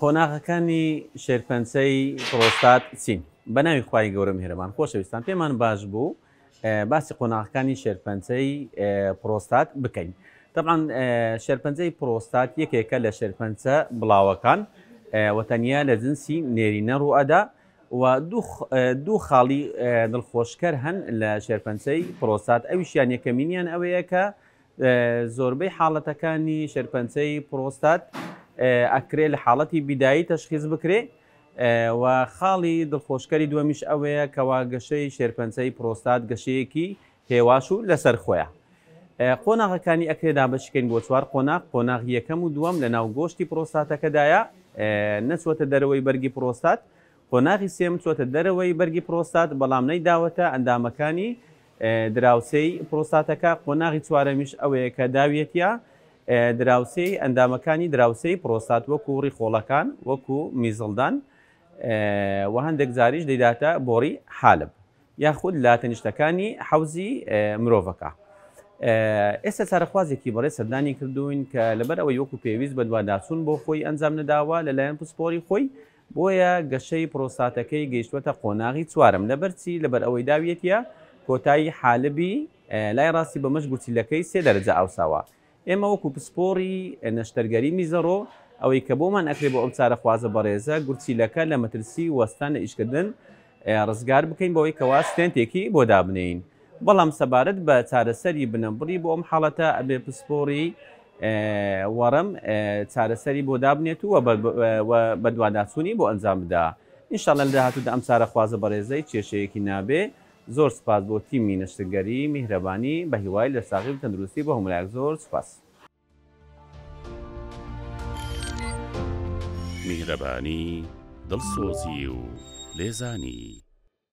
قۆناغەکانی شێرپەنجەی پرۆستات چین؟ بە ناوی خوای گەورە میهرەبان خۆشەویستان پێمان باش بوو باسی قۆناغەکانی شێرپەنجەی پرۆستات بکەین طبعا شێرپەنجەی پرۆستات یەکێکە لە شێرپەنجە بڵاوەکان و تەنیا لە جنسی نێرینە ڕوئەدا و دوو خاڵی دڵخۆشکەر هەن لە شێرپەنجەی پرۆستات ئەویشیان یەکەمینیان ئەوەیە کە زۆربەی حاڵەتەکانی شێرپەنجەی پرۆستات ئەکرێ لە حاڵەتی بیدایی تەشخیز بکرێ و خاڵی دڵخۆشکەری دووەمیش ئەوەیە کەوا گەشەی شێرپەنجەی پرۆستات گەشەیەکی هێواش و لەسەر خۆیە. قۆناغەکانی ئەکرێ دابەشکەین بۆ چوار قۆناغ، قۆناغی یەکەم و دووەم لەناو گۆشتی پرۆستاتەکەدایە نەچووەتە دەرەوەی بەرگی پرۆستات، قۆناغی سێم چۆتە دەرەوەی بەرگی پرۆستات بەڵام نەیداوەتە ئەندامەکانی دراوسێی پرۆستاتەکە، قۆناغی چوارەمیش ئەوەیە کە داویەتیە دراوسێی ئەندامەکانی دراوسێی پرۆستات وەکو ڕیخۆڵەکان وەکو میزڵدان و هەندێک جاریش دەیداتە بۆڕی حالب یاخود لە تەنیشتەکانی حەوزی مرۆڤەکە. ئێستا چارەخوازێکی بەڕێز سەردانی کردوین کە لەبەر ئەوەی وەکو پێویست بەدواداچوون بۆ خۆی ئەنجام نەداوە لەلایەن پسپۆری خۆی بۆیە گەشەی پرۆستاتەکەی گەیشتوەتە قۆناغی چوارەم لەبەر چی؟ لەبەر ئەوەی داویەتیە کۆتایی حالبی لای ڕاستی بەمەش گورچیلەکەی سێ دەرەجە ئاوساوە ئێمە وەکو پسپۆڕی نەشتەرگەری میزەڕۆ ئەوەی کە بۆمان ئەکرێ بۆ ئەم چارەخوازە بەڕێزە گورچیلەکە لە مەترسی وەستان لە ئیشکردن ڕزگار بکەین بەوەی کەوا ستێنتێکی بۆ دابنێین بەڵام سەبارەت بە چارەسەری بنەبڕی بۆ ئەم حاڵەتە ئەبێ پسپۆڕی وەڕم چارەسەری بۆ دابنێت و بەدواداچوونی بۆ ئەنجام بدا ان شاء اللە لە داهاتوودا ئەم چارەخوازە بەڕێزەی کێشەیەکی نابێ زۆر سوپاس بۆ تیمی نەشتەرگەری میهرەبانی بەهیوای لەشساغی و تەندروستی بۆ هەموو لایەک زۆر سوپاس. میهرەبانی، دڵسۆزی و لێزانی.